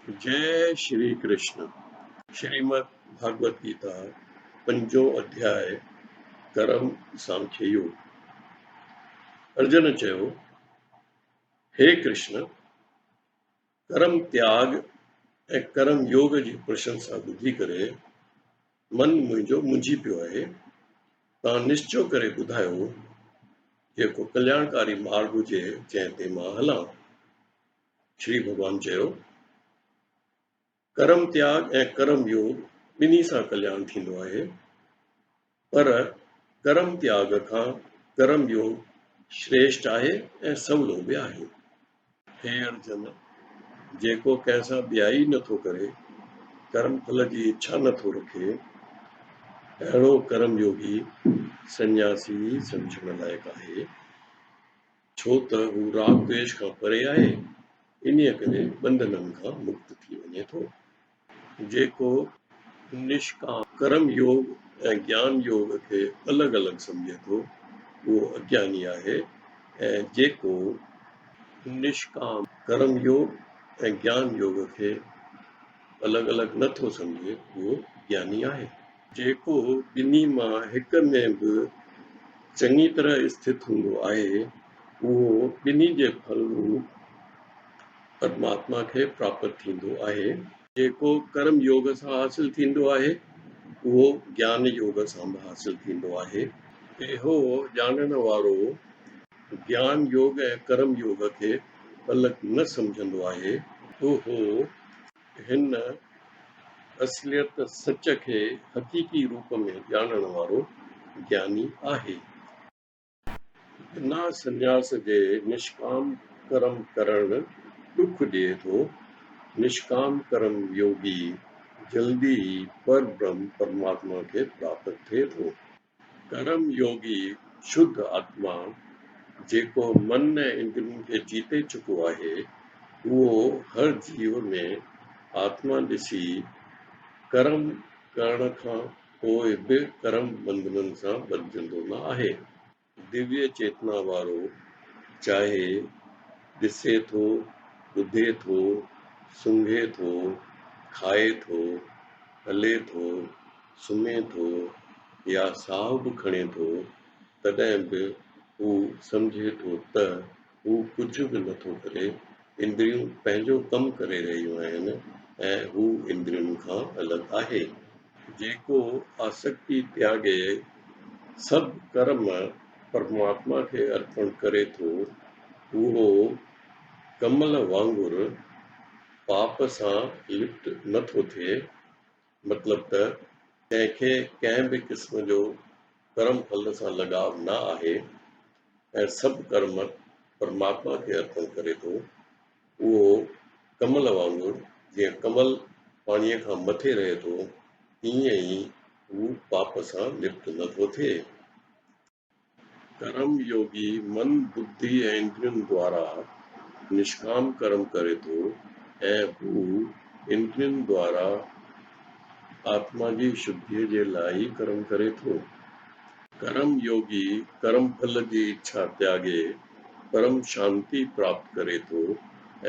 جئه شري ڪرشن. شريمد ڀاڳوت گيتا پنجون اڌياء ڪرم سانکيه يوگ. ارجن چيو، هي ڪرشن! ڪرم تياڳ ۽ ڪرم يوگ جي پرشنسا ٻڌي ڪري من منهنجو منجهي پيو آهي. توهان نشچو ڪري ٻڌايو جيڪو ڪلياڻڪاري مارڳ هجي جنهن تي مان هلان. شري ڀڳوان چيو، ڪرم تياڳ ۽ ڪرم يوگ ٻنهي سان ڪلياڻ ٿيندو آهي، پر ڪرم تياڳ کان ڪرم يوگ شريشٽ آهي ۽ سولو به آهي. هي ارجن! جيڪو ڪنهن سان ٻيائي نه ٿو ڪري، ڪرم ڦل جي اڇا نه ٿو رکي، اهڙو ڪرم يوگي سنياسي ئي سمجهڻ لائق آهي. ڇو ته هو راڳ دويش کان پري آهي، انهيء ڪري ٻنڌنن کان مڪت ٿي وڃي ٿو. جيڪو نشڪام ڪرم يوگ ۽ گيان يوگ کي الڳ الڳ سمجهي ٿو، اهو اگياني آهي ۽ جيڪو نشڪام ڪرم يوگ ۽ گيان يوگ کي الڳ الڳ نه ٿو سمجهي، اهو گياني آهي. جيڪو ٻنهي مان هڪ ۾ به چڱي طرح اسٿت هوندو آهي، اهو ٻنهي جي ڦل روپ پرماتما کي پراپت ٿيندو آهي. جيڪو ڪرم يوگ سان حاصل ٿيندو آهي، اهو گيان يوگ سان به حاصل ٿيندو آهي. اهو ڄاڻڻ وارو گيان يوگ ۽ ڪرم يوگ کي الڳ نه سمجهندو آهي. اهو هن اصليت سچ کي حقيقي روپ ۾ ڄاڻڻ وارو گياني آهي. بنا سنياس جي نشڪام ڪرم ڪرڻ ڏک ڏئي ٿو. نشڪام ڪرم يوگي جلدي ئي پربرهم پرماتما کي پراپت ٿئي ٿو. ڪرم يوگي شڌ آتما، جيڪو من ۽ اندرين کي جيتي چڪو آهي، اهو هر جيو ۾ آتما ڏسي ڪرم ڪرڻ کان پوء به ڪرم بنڌنن سان ٻڌجندو نه آهي. دويه چيتنا وارو چاهي ڏسي ٿو، ٻڌي ٿو، سونگهي ٿو، کائي ٿو، هلي ٿو، سمهي ٿو يا ساهه به کڻي ٿو، تڏهن به هو سمجهي ٿو ته هو ڪجهه به نٿو ڪري، اندريون پنهنجو ڪم ڪري رهيون آهن ۽ هو اندرين کان الڳ آهي. جيڪو آسڪتي تياڳي سڀ ڪرم پرماتما کي ارپڻ ڪري ٿو، اهو ڪمل وانگر پاپ سان لپت نٿو ٿئي، مطلب ته ڪنهن کي ڪنهن به قسم جو ڪرم ڦل سان لڳاء نه آهي ۽ سڀ ڪرم پرماتما کي ارپڻ ڪري ٿو، اهو ڪمل وانگر جيئن ڪمل پاڻيء کان مٿي رهي ٿو، تيئن ئي هو پاپ سان لپت نه ٿو ٿئي. ڪرم يوگي من، ٻڌي ۽ اندرين دوارا نشڪام ڪرم ڪري ٿو ۽ هو اندرين دوارا آتما جي شڌيء جي لاء ئي ڪرم ڪري ٿو. ڪرم يوگي ڪرم ڦل جي اڇا تياڳي پرم شانتي پراپت ڪري ٿو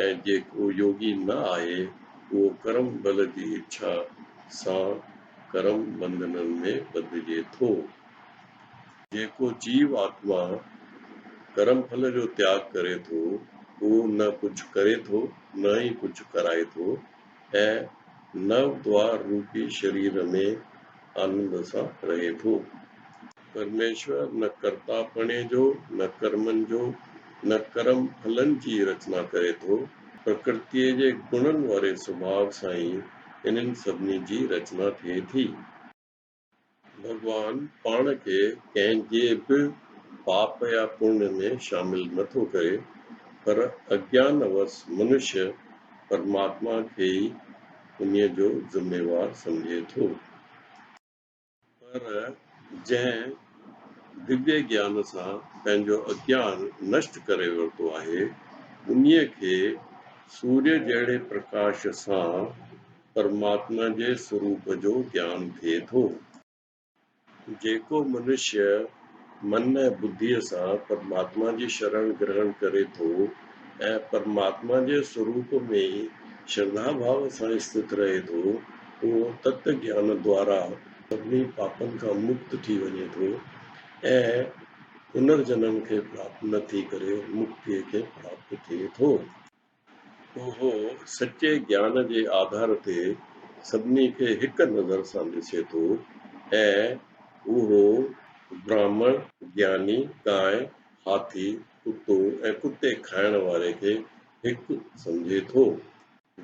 ۽ جيڪو يوگي نه آهي اهو ڪرم ڦل جي اڇا سان ڪرم بنڌنن ۾ ٻڌجي ٿو. جيڪو جيو آتما ڪرم ڦل جو تياڳ ڪري ٿو، اهو نه ڪجهه ڪري ٿو نه ئي ڪجهه ڪرائي ٿو ۽ نو دوار روپي شرير ۾ آنند سان رهي ٿو. پرميشور نه ڪرتاپڻي جو، نه ڪرمن جو، نه ڪرم ڦلن جي رچنا ڪري ٿو، پرڪرتيء جي گڻن واري سڀاء سان ئي انهن سڀني جي رچنا ٿئي ٿي. ڀڳوان پاڻ کي ڪنهن جي به پاپ يا پڃ ۾ شامل نه ٿو ڪري، پر اگيان وس منشيه پرماتما کي ئي انهيء جو ذميوار سمجهي ٿو. پر جنهن دويه گيان سان پنهنجو اگيان نشٽ ڪري ورتو آهي، انهيء کي سوريه جهڙي پرڪاش سان پرماتما جي سروپ جو گيان ٿئي ٿو. جيڪو منشيه من ۽ ٻڌيء سان پرماتما جي شرڻ گرهڻ ڪري ٿو ۽ پرماتما جي سروپ ۾ ئي شرڌا ڀاو سان اسٿت رهي ٿو، اهو تت گيان دوارا سڀني پاپن کان مڪت ٿي وڃي ٿو ۽ پنر جنم کي پراپت نه ٿي ڪري مڪتيء کي پراپت ٿئي ٿو. اهو سچي گيان جي آڌار تي سڀني کي هڪ نظر سان ڏسي ٿو ۽ اهو براهمڻ، گياني، گانء، هاٿي، ڪتو ۽ ڪتي کائڻ واري کي هڪ سمجهي ٿو.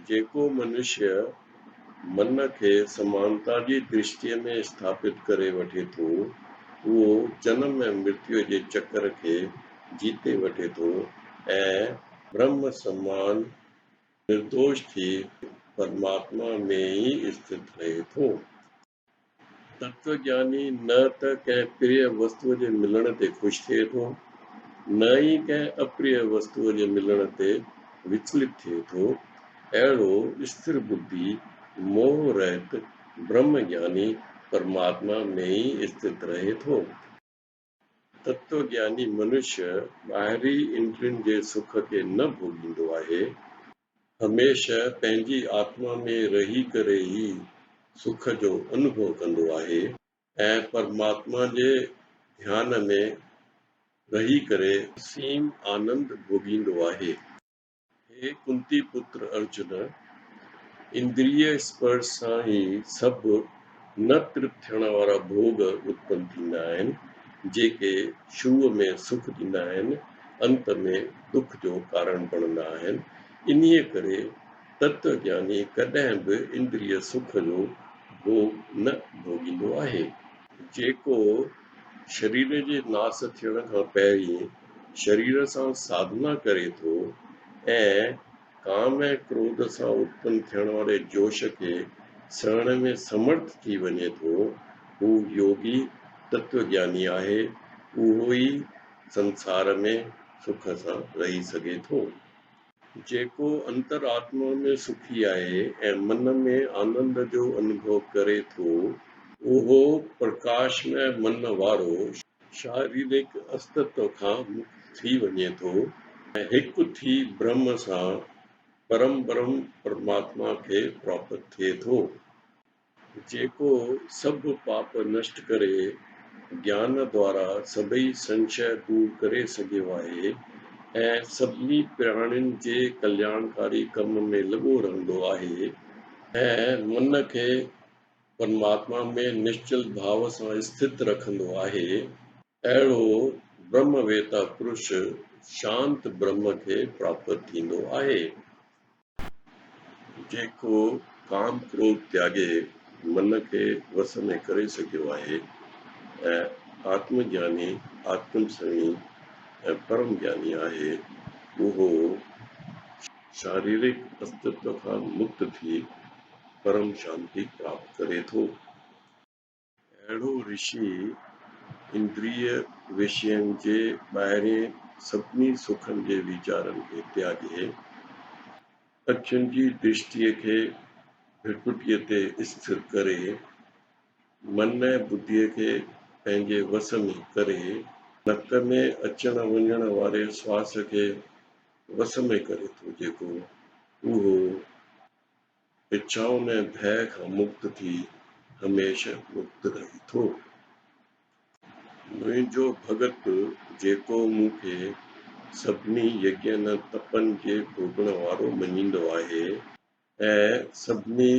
جيڪو منشيه من کي سمانتا جي درشٽيء ۾ اسٿاپت ڪري وٺي ٿو، اهو جنم ۽ مرتيو جي چڪر کي جيتي وٺي ٿو ۽ برهم سمان نردوش ٿي پرماتما ۾ ئي اسٿت رهي ٿو. تتوگياني نه ته ڪنهن پريه وستوء جي ملڻ تي خوش ٿئي ٿو، نه ئي ڪنهن اپريه وستوء جي ملڻ تي وچلت ٿئي ٿو. اهڙو اسٿر ٻڌي، موهه رهت برهم گياني پرماتما ۾ ئي اسٿت رهي ٿو. تتوگياني منشيه ٻاهرين اندرين جي سک کي نه ڀوڳيندو آهي. هميشه پنهنجي آتما ۾ رهي ڪري ئي سک جو انوڀو ڪندو آهي ۽ پرماتما جي ڌيان ۾ رهي ڪري اسيم آنند ڀوڳيندو آهي. هي ڪنتي پتر ارجن! اندريه اسپرش سان ئي سڀ نه ترپت ٿيڻ وارا ڀوڳ اتپن ٿيندا آهن، جيڪي شروع ۾ سک ڏيندا آهن، انت ۾ دک جو ڪارڻ بڻندا آهن. انهيء ڪري تتو گياني ڪڏهن به اندريه سک جو ڀوڳ نه ڀوڳيندو آهي. جيڪو شرير جي ناس ٿيڻ کان پهرين شرير سان ساڌنا ڪري ٿو ۽ ڪام ۽ ڪروڌ سان اتپن ٿيڻ واري جوش کي سهڻ ۾ سمرٿ ٿي وڃي ٿو، هو يوگي تتوگياني آهي، اهو ئي سنسار ۾ سک سان رهي سگهي ٿو. جيڪو انتر آتما ۾ سکي آهي ۽ من ۾ آنند جو انوڀو ڪري ٿو، اهو پرڪاشمئه من وارو شاريرڪ استتو کان مڪت ٿي وڃي ٿو ۽ هڪ ٿي برهم سان پرم برهم پرماتما کي پراپت ٿئي ٿو. جيڪو سڀ پاپ نشٽ ڪري گيان دوارا سڀئي سنشيه دور ڪري سگهيو آهي ۽ سڀني پراڻين جي ڪلياڻڪاري ڪم ۾ لڳو رهندو آهي ۽ من کي پرماتما ۾ نشچل ڀاو سان اسٿت رکندو آهي، اهڙو برهم ويتا پرش شانت برهم کي پراپت ٿيندو آهي. جيڪو ڪام ڪروڌ تياڳي من کي وس ۾ ڪري سگهيو آهي ۽ آتم گياني، آتم سوي ۽ پرم گياني آهي، اهو شاريرڪ استتو کان مڪت ٿي پرم شانتي پراپت ڪري ٿو. اهڙو رشي اندريه وشين جي ٻاهرين سڀني سکن جي ويچارن کي تياڳي، اکين جي درشٽيء کي ڀرڪٽيء تي اسٿر ڪري، من ۽ ٻڌيء کي پنهنجي وس ۾ ڪري، نڪ ۾ اچڻ وڃڻ واري سواس کي وس ۾ ڪري ٿو جيڪو اهو اڇائن ۽ ڀئه کان مڪت ٿي هميشه مڪت رهي ٿو. منهنجو ڀڳت جيڪو مون کي سڀني يگين ۽ تپن جي ڀوڳڻ وارو مڃيندو آهي ۽ سڀني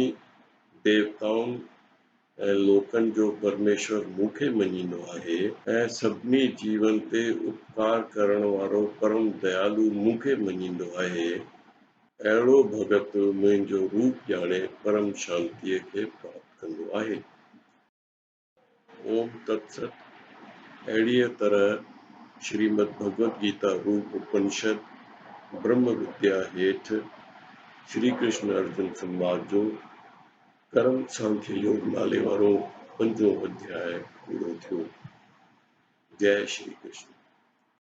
ديوتائن ۽ لوڪن جو پرميشور مون کي مڃيندو آهي ۽ سڀني جيون تي اپڪار ڪرڻ وارو پرم ديالو مون کي مڃيندو آهي، اهڙو ڀڳت منهنجو روپ ڄاڻي پرم شانتيء کي پراپت ڪندو آهي. اوم تت ست. اهڙيء طرح شريمد ڀڳوت گيتا روپ اپنشد برهم وديا هيٺ شري ڪرشن ارجن سنواد جو ڪرم سانکيه يوگ نالي وارو پنجون اڌياء پورو ٿيو. جئه شري ڪرشن.